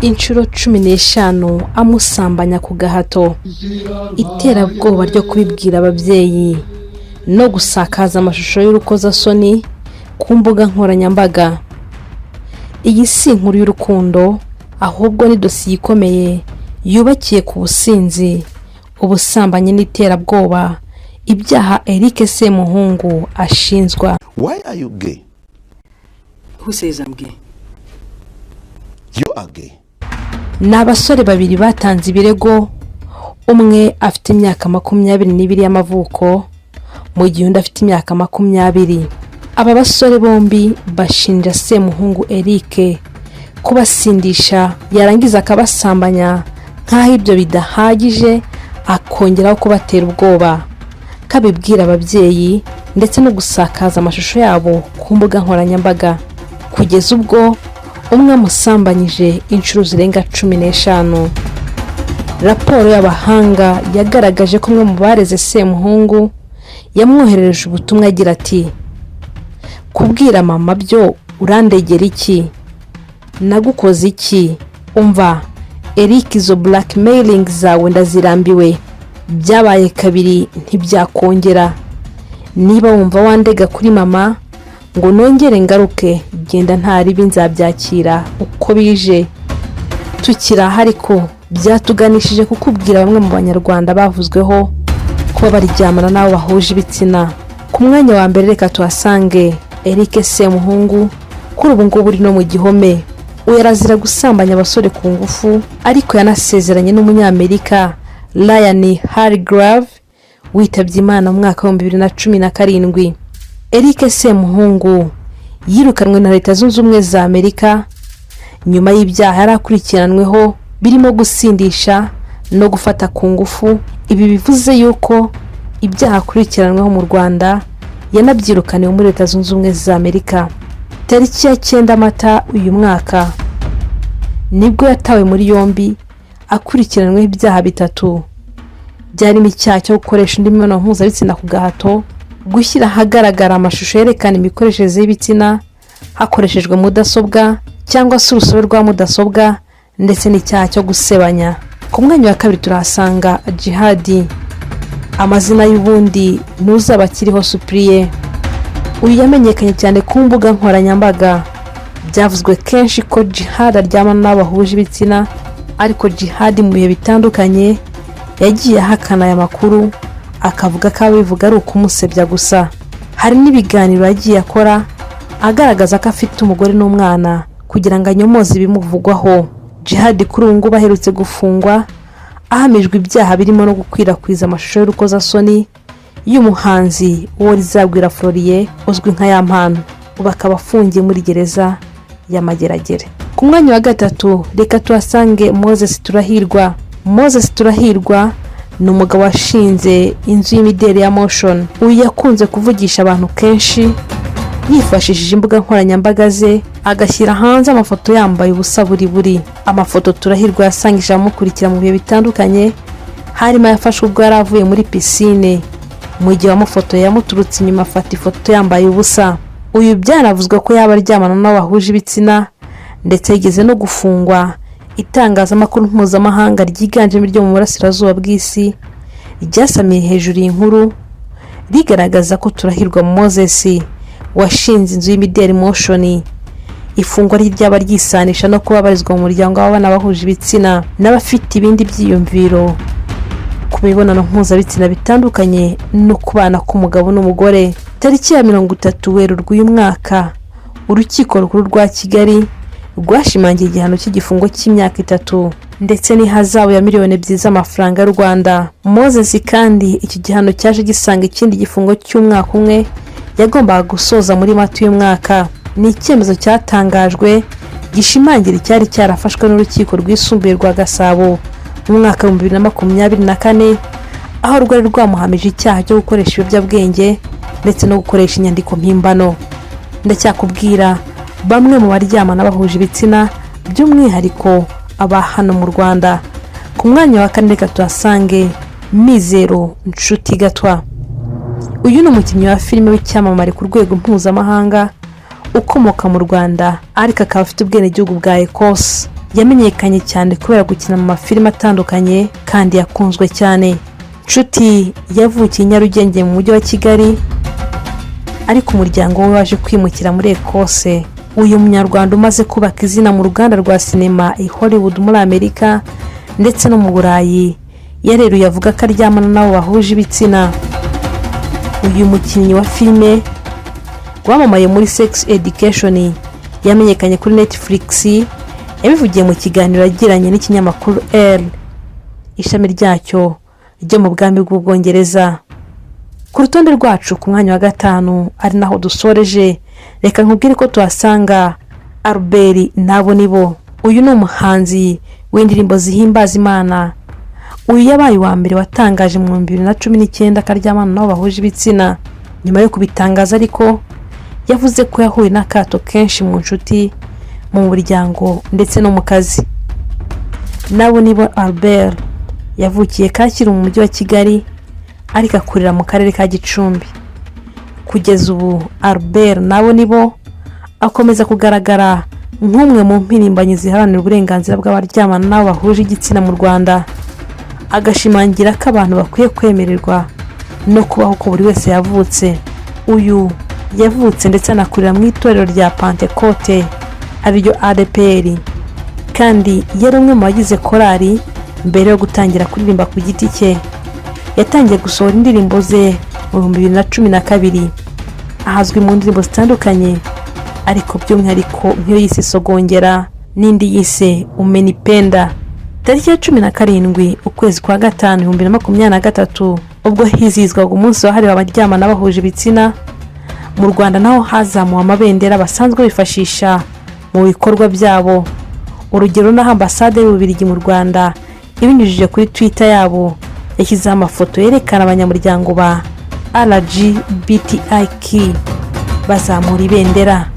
Inshuro 15 amusambanya ku gahato, iterabwoba ryo kubibwira ababyeyi no gusakaza amashusho y'urukozasoni ku mbuga nkoranyambaga. Iyi si inkuru y'urukundo, ahubwo ni dosiye ikomeye yubakiye ku businzi, ubusambanyi n'iterabwoba, ibyaha Eric Semuhungu ashinjwa. Why are you gay? Who says I'm gay? You are gay. Ni abasore babiri batanze ibirego, umwe afite imyaka 22 y'amavuko, mu gihe undi afite imyaka 20. Aba basore bombi bashinja Semuhungu Eric kubasindisha, yarangiza akabasambanya, nk'aho ibyo bidahagije akongeraho kubatera ubwoba kabibwira ababyeyi, ndetse no gusakaza amashusho yabo ku mbuga nkoranyambaga, kugeza ubwo umwe amusambanyije inshuro zirenga 15. Raporo y'abahanga yagaragaje ko umwe mu bareze Semuhungu yamwoherereje ubutumwa agira ati: "Kubwira mama byo urandegera iki? Nagukoze iki? Umva Eric, izo blackmailing zawe ndazirambiwe. Byabaye kabiri, ntibyakongera. Niba wumva wandega kuri mama ngo nongere ngaruke, genda, ntaribi, nzabyakira uko bije." Tukiri aho ariko, byatuganishije kukubwira bamwe mu Banyarwanda bavuzweho kuba baryamana n'abo bahuje ibitsina. Ku mwanya wa mbere reka tuhasange Eric Semuhungu, kuri ubu ngubu uri no mu gihome. Uyu arazira gusambanya abasore ku ngufu, ariko yanasezeranye n'Umunyamerika Ryan Hargrave witabye Imana mu mwaka wa 2017. Eric Semuhungu yirukanwe na Leta Zunze Ubumwe za Amerika nyuma y'ibyaha yari akurikiranweho birimo gusindisha no gufata ku ngufu. Ibi bivuze yuko ibyaha akurikiranweho mu Rwanda yanabyirukaniwe muri Leta Zunze Ubumwe za Amerika. Tariki ya 9 Mata uyu mwaka nibwo yatawe muri yombi akurikiranweho ibyaha bitatu byarimo icyaha cyo gukoresha undi mibonano mpuzabitsina ku gahato, gushyira ahagaragara amashusho yerekana imikoreshereze y'ibitsina hakoreshejwe mudasobwa cyangwa se urusobe rwa mudasobwa, ndetse n'icyaha cyo gusebanya. Ku mwanya wa kabiri turahasanga Jihadi, amazina y'ubundi ntuzaba akiriho Supuriye. Uyu yamenyekanye cyane ku mbuga nkoranyambaga. Byavuzwe kenshi ko Jihadi aryamana n'abo bahuje ibitsina, ariko Jihadi mu bihe bitandukanye yagiye ahakana aya makuru, akavuga ko abivuga ari ukumusebya gusa. Hari n'ibiganiro yagiye akora agaragaza ko afite umugore n'umwana kugira ngo anyomoze ibimuvugwaho. Jihadi kuri ubu ngubu aherutse gufungwa ahamijwe ibyaha birimo no gukwirakwiza amashusho y'urukozasoni y'umuhanzi uwo Rizagwira Floriye uzwi nka Yampano, ubu akaba afungiye muri gereza y'Amageragere. Ku mwanya wa gatatu reka tuhasange Moses Turahirwa. Moses Turahirwa ni umugabo washinze inzu y'imideli ya Moshions. Uyu yakunze kuvugisha abantu kenshi yifashishije imbuga nkoranyambaga ze, agashyira hanze amafoto yambaye ubusa buri buri. Amafoto Turahirwa yasangije abamukurikira mu bihe bitandukanye harimo ayafashwe ubwo yari avuye muri pisine, mu gihe wamufotoye yamuturutse inyuma afata ifoto yambaye ubusa. Uyu byaravuzwe ko yaba aryamana n'abo bahuje ibitsina, ndetse yigeze no gufungwa. Itangazamakuru mpuzamahanga ryiganjemo iryo mu burasirazuba bw'isi ryasamiye hejuru iyi nkuru, rigaragaza ko Turahirwa Moses washinze inzu y'imideli Moshions, ifungwa rye ryaba ryisanisha no kuba abarizwa mu muryango w'abana bahuje ibitsina n'abafite ibindi byiyumviro ku mibonano mpuzabitsina bitandukanye no kubana k'umugabo n'umugore. Tariki ya 30 Werurwe uyu mwaka, Urukiko Rukuru rwa Kigali rwashimangiye igihano cy'igifungo cy'imyaka 3 ndetse n'ihazabu ya miliyoni 2 z'amafaranga y'u Rwanda. Moses kandi iki gihano cyaje gisanga ikindi gifungo cy'umwaka umwe yagombaga gusoza muri Mata uyu mwaka. Ni icyemezo cyatangajwe gishimangira icyari cyarafashwe n'Urukiko Rwisumbuye rwa Gasabo mu mwaka wa 2024, aho rwari rwamuhamije icyaha cyo gukoresha ibiyobyabwenge ndetse no gukoresha inyandiko mpimbano. Ndacyakubwira bamwe mu baryamana bahuje ibitsina, by'umwihariko aba hano mu Rwanda. Ku mwanya wa kane reka tuhasange Mizero Nshuti Gatwa. Uyu ni umukinnyi wa filime w'icyamamare ku rwego mpuzamahanga, ukomoka mu Rwanda ariko akaba afite ubwenegihugu bwa Ecosse. Yamenyekanye cyane kubera gukina mu mafilime atandukanye kandi yakunzwe cyane. Nshuti yavukiye i Nyarugenge mu Mujyi wa Kigali, ariko umuryango we waje kwimukira muri Ekose. Uyu Munyarwanda umaze kubaka izina mu ruganda rwa sinema i Hollywood muri Amerika ndetse no mu Burayi, yareruye avuga ko aryamana n'abo bahuje ibitsina. Uyu mukinnyi wa filime wamamaye muri Sex Education yamenyekanye kuri Netflix, yabivugiye mu kiganiro yagiranye n'ikinyamakuru Elle, ishami ryacyo ryo mu Bwami bw'Ubwongereza. Ku rutonde rwacu ku mwanya wa gatanu, ari naho dusoreje, reka nkubwire ko tuhasanga Albert Nabonibo. Uyu ni umuhanzi w'indirimbo zihimbaza Imana. Uyu yabaye uwa mbere watangaje mu 2019 ko aryamana n'abo bahuje ibitsina. Nyuma yo kubitangaza ariko, yavuze ko yahuye n'akato kenshi mu nshuti, mu muryango ndetse no mu kazi. Nabonibo Albert yavukiye Kacyiru mu Mujyi wa Kigali, ariko akurira mu Karere ka Gicumbi. Kugeza ubu Albert Nabonibo akomeza kugaragara nk'umwe mu mpirimbanyi ziharanira uburenganzira bw'abaryamana n'abo bahuje igitsina mu Rwanda, agashimangira ko abantu bakwiye kwemererwa no kubaho uko buri wese yavutse. Uyu yavutse ndetse anakurira mu itorero rya Pantekote, ariryo ADEPR, kandi yari umwe mu bagize korali mbere yo gutangira kuririmba ku giti cye. Yatangiye gusohora indirimbo ze mu 2012, ahazwi mu ndirimbo zitandukanye, ariko by'umwihariko nk'iyo yise "Sogongera" n'indi yise "Umenipenda". Tariki ya 17 ukwezi kwa gatanu 2023, ubwo hizihizwaga umunsi wahariwe abaryamana bahuje ibitsina mu Rwanda, naho hazamuwe amabendera basanzwe bifashisha mu bikorwa byabo. Urugero, n'aho Ambasade y'Ububiligi mu Rwanda ibinyujije kuri Twitter yabo yashyizeho amafoto yerekana abanyamuryango ba LGBTIQ bazamura ibendera.